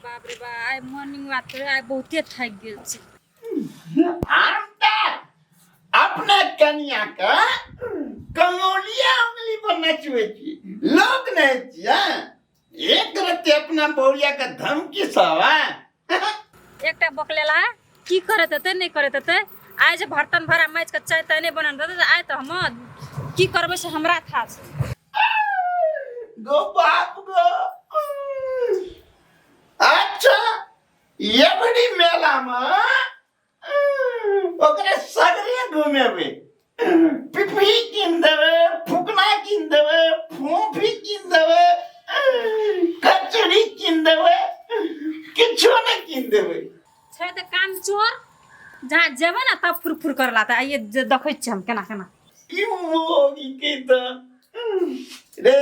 बाप रे बा, आइ मॉर्निंग वॉक करे आइ बहुते थाकि गेल छी। हम तऽ अपना कनिया के कंगोलिया उंगली पर नचबै छी, लोक नहि छियै। एक रत्ती अपना बहुरिया के धमकी सब है। एकटा बकलेला की करैत हेतै नहि करैत हेतै। आइ जे बर्तन भाड़ा माजि कऽ चाय ताय नहि बनल रहतै तऽ आइ तऽ हम की करबै से हमरा था छै। गो बाप गो, अच्छा ये बड़ी मेला में ओकरे सगरे घुमेबै, पिपही कीन देबै, फुकना कीन देबै, फोफी कीन देबै, कचरी कीन देबै, किछो नहि कीन देबै। छै तऽ काम चोर, जहाँ जेबै ने तब फुर फुर करला। तऽ आइए जे देखै छियै हम केना केना की मोगी के तऽ रे,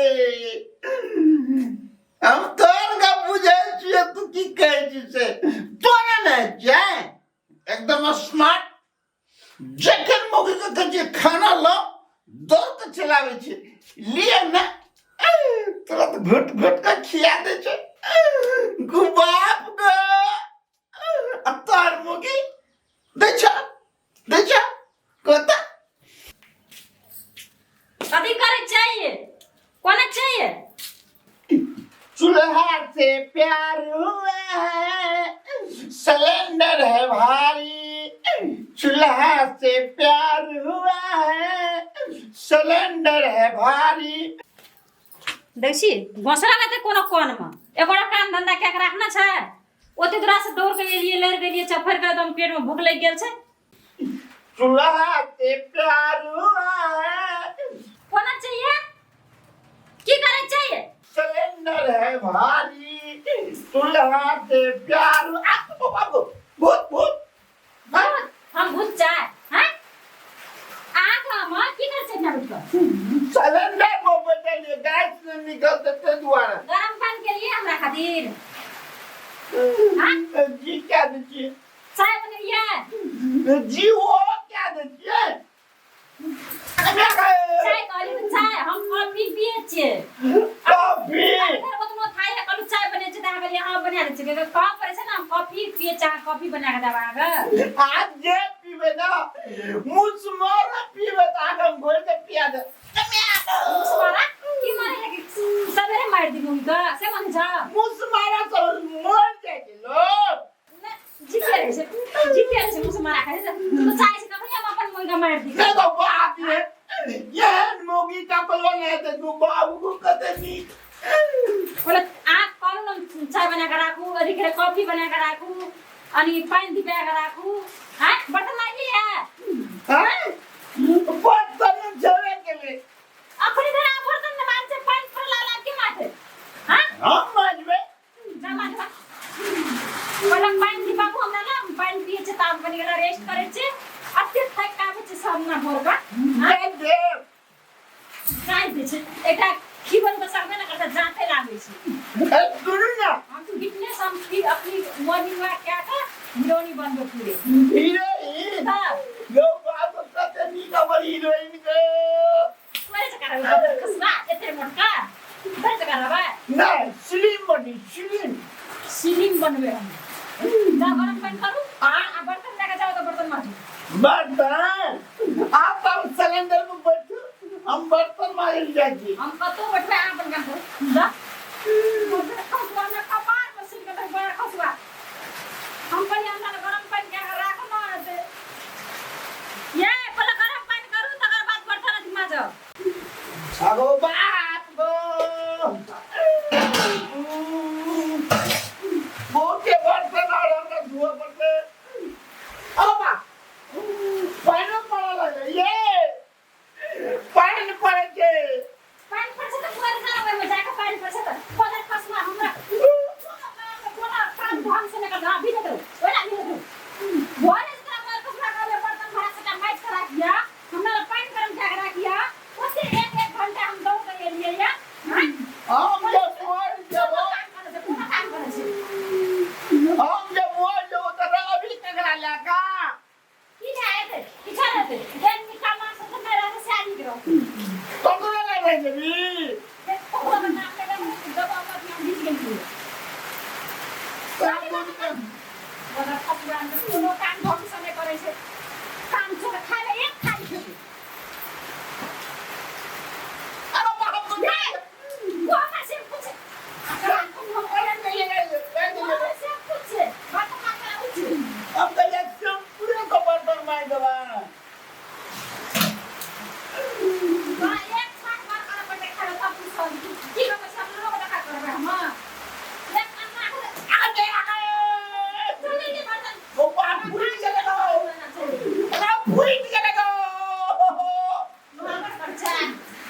हम तोर गप बुझै छियै, तू की कहै छी से तोरा नहि छियै एकदम स्मार्ट। जखन मौगी के कहै छियै खाना लो, दौड़ के चलाबै छै, लिए ने तुरंत घुट घुट के खिया दै छै। गु बाप ग, आ तोहर मौगी दै छ दै छ कतऽ? कथी करै चाहिए, कोना चाहिए? चूल्हा से प्यार हुआ है, सिलेंडर है भारी। चूल्हा से प्यार हुआ है, सिलेंडर है भारी। देखै छी घोसला लेतै कोनो कोनमे, एकोटा काम धंधा कए के राखना छै। ओते दूरा से दौड़ के एलियै, लड़ि गेलियै, चफड़ के एकदम पेट में भूख लागि गेल छै। चूल्हा से प्यार हुआ है। कोना चाहिए, की करे चाहिए? सिलेंडर है भारी, चूल्हा से प्यार। आपको बाबू भूत भूत। भूत, हम भूत चाय हैं आग हम की करे छै ना उठ के सिलेंडर को बदलिए, गैस नहीं निकलते ते द्वारा। गरम पानी के लिए हमरा खातिर हाँ? जी क्या दीजिए? चाय बनेलिए। जी वो क्या दीजिए? चाय कहली तऽ चाय, हम कॉफी पियै छियै। कॉफी फेर ओतनो थाइ है, कहलहुँ चाय बने छै तऽ अहाँ कहलियै हँ बना दै छियै। कहऽ पड़ै छै ने, हम कॉफी पियै छियै, अहाँ कॉफी बना कऽ देब अहाँके। आज जे पीबे ना मुसमारा पीबे तऽ अहाँके हम घोरि के पिया देब। मुसमारा की मारे है कि सबेरे मारि दी मुँह से मन छ। मुसमारा सब मर जाइ छै लोग। जीते रहै छै, जीते रहै छै मुसमारा खाइ छै। तू तऽ चाहै छै तखने हम अपन मुँह मारि दी। नहि तऽ बाप रे, एहन मौगी ककरो नहि हेतै। तू बाबू को कते नीक। बोले अहाँ कहलहुँ ने चाय बना कऽ राखू, अथी के कॉफी बना कऽ राखू, अनि पानि दिपा कऽ राखू। आँय बर्तन माजली है? आँय? बर्तन झरे गेलै। अखनी धरि अहाँ बर्तन नहि माजै, पानि थोड़े लागल, आब के माजतै? हाँ हम माजबै। जा माजबा। पहिले पानि दिपाबू हमरा ने, हम पानि पियै छियै, ताब कनि गेला रेस्ट करै छियै। अते थाकि कऽ आबै छियै सब ना भोर कऽ। जाय देब। जाय दै छै, एकटा खीबन तऽ सकबे ने करतै, जाँते लागै छै। ए, सुनू ने। हम तऽ फिटनेस, हम फिर अपनी मॉर्निंग वॉक कए कऽ हीरोनी बनबै पूरे। हीरोइन? तऽ यौ बाबू, कते नीक हमर हीरोइन के। तोरे जकाँ रहबै खसबा, एते मोटका तोरे जकाँ रहबै? नहि, स्लिम बनी, स्लिम। स्लिम बनबै हम। जाउ गरम पानि करू आ बर्तन लए कऽ जाउ तऽ बर्तन माजू। बर्तन? आप हम सिलेंडर में बैठू, हम बर्तन माजल जाइ छी। हम कतौ बैठबै, अहाँ अपन काम करू। जा खसुआ हमरा कपार पर सिर के बड़ा खसुआ। हम कहलियै हमरा लए गरम पानि कए कऽ राखू ने से ये पहिले गरम पानि करू, तकर बाद बर्तन अथी माजब। अगो बाप गो, बहुते बर्तन आर हमरा धोअ पड़तै। अरे बा, पानि पड़ऽ लगलै ये, पानि पड़ै छै। पानि पड़ै छै तऽ पड़ि जाउ, ओहिमे जाकऽ पानि पड़ै छै तऽ पदर खसुआ हमरा। बड़ा खसुआ कोनो काम ढंग से नहि करै छै। काम छोड़ खाय ले एक खाली खेतै। अरे बाप रे, गोमा से पूछे। गोमा से पूछे। बात मांगे पूछे। अब कहिया पूरे को बर्तन मार देबा। बा एक छाक मार कर पड़े खाय तब पूछल। की करबै सब लोग देखा करबै हम। एक अन्ना आगे आगे चले जे बर्तन। वो बाप फूट गेलै गो, बाप फूट गेलै गो। बराबर खर्चा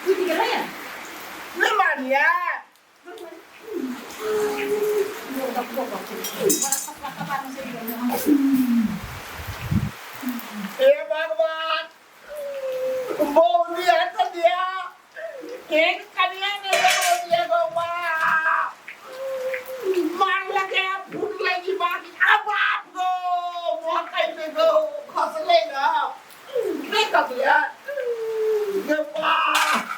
टूटि गेलै। नहीं मारिया। हे भगवान, बहु दिया तो दिया, एक कन्या ने बहु दिया गो। मार लगे फूट लगी बाकी। आ बाप गो, मुँह कैसे गो खसले ना नहीं खसले गे बाप।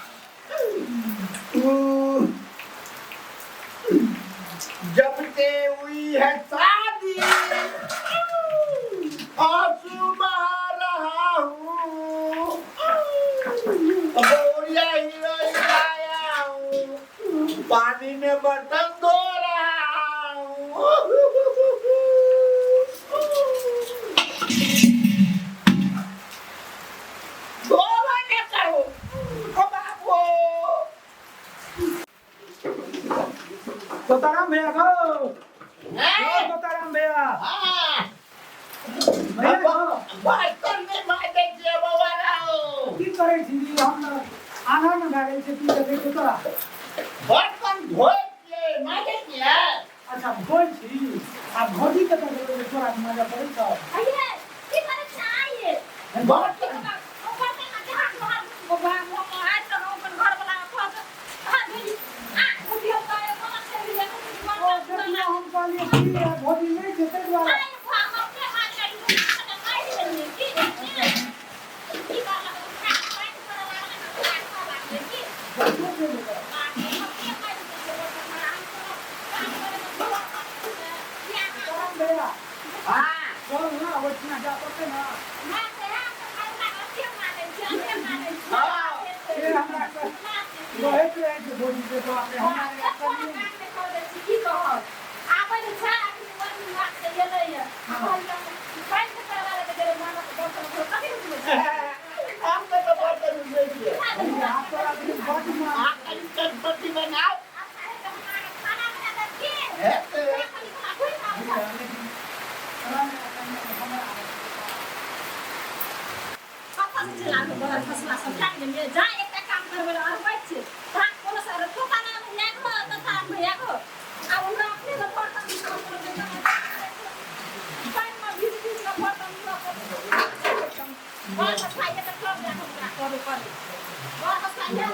जब से हुई है शादी आंसू बहा रहा हूँ, बोरिया हीरोइन लाया हूँ, पानी में बर्तन धो रहा हूँ। धोबा के करो ओ बाबू। तोताराम भैया गो, ओ तोताराम भैया। हाँ। भैया गो। बर्तन में माजे छियै बाबा राव। की करै छी? हम आन्हर मे भए गेल छै, की देखै छै तोरा? बर्तन धोए छियै, माजे छियै। अच्छा, धोइ छी। आ भौजी कतऽ गेलै जे तोरा मजा पड़ै छौ? बर्तन ओ देखियौ, हम कहलियै की भौजी नहि छै ताहि दुआरे। बच्चो छै ओकर। तोताराम भैया। हाँ। चल ना, ओहिठिना जा पड़तै ना। से हमरा कहैत रहै छै भौजी से, बाप रे, हमरा हम तऽ बर्तन धोए छियै। भैया तोरा बड्ड मान। आ कनि चटपटी बनाउ। हेतै। भैया, लेकिन तोरा हमरा जा एकटा काम करबै अरबै छै कोनो सर तोताराम भैया को, तोताराम भैया को। आब हमरा अपने ने बर्तन धोअ पड़तै, पानिमे भीज भीज कऽ बर्तन धोअ पड़तै। बड़ हँसाइए तऽ कब जाकऽ ओकरा करऽ पड़ै। बड़ हँसाइए।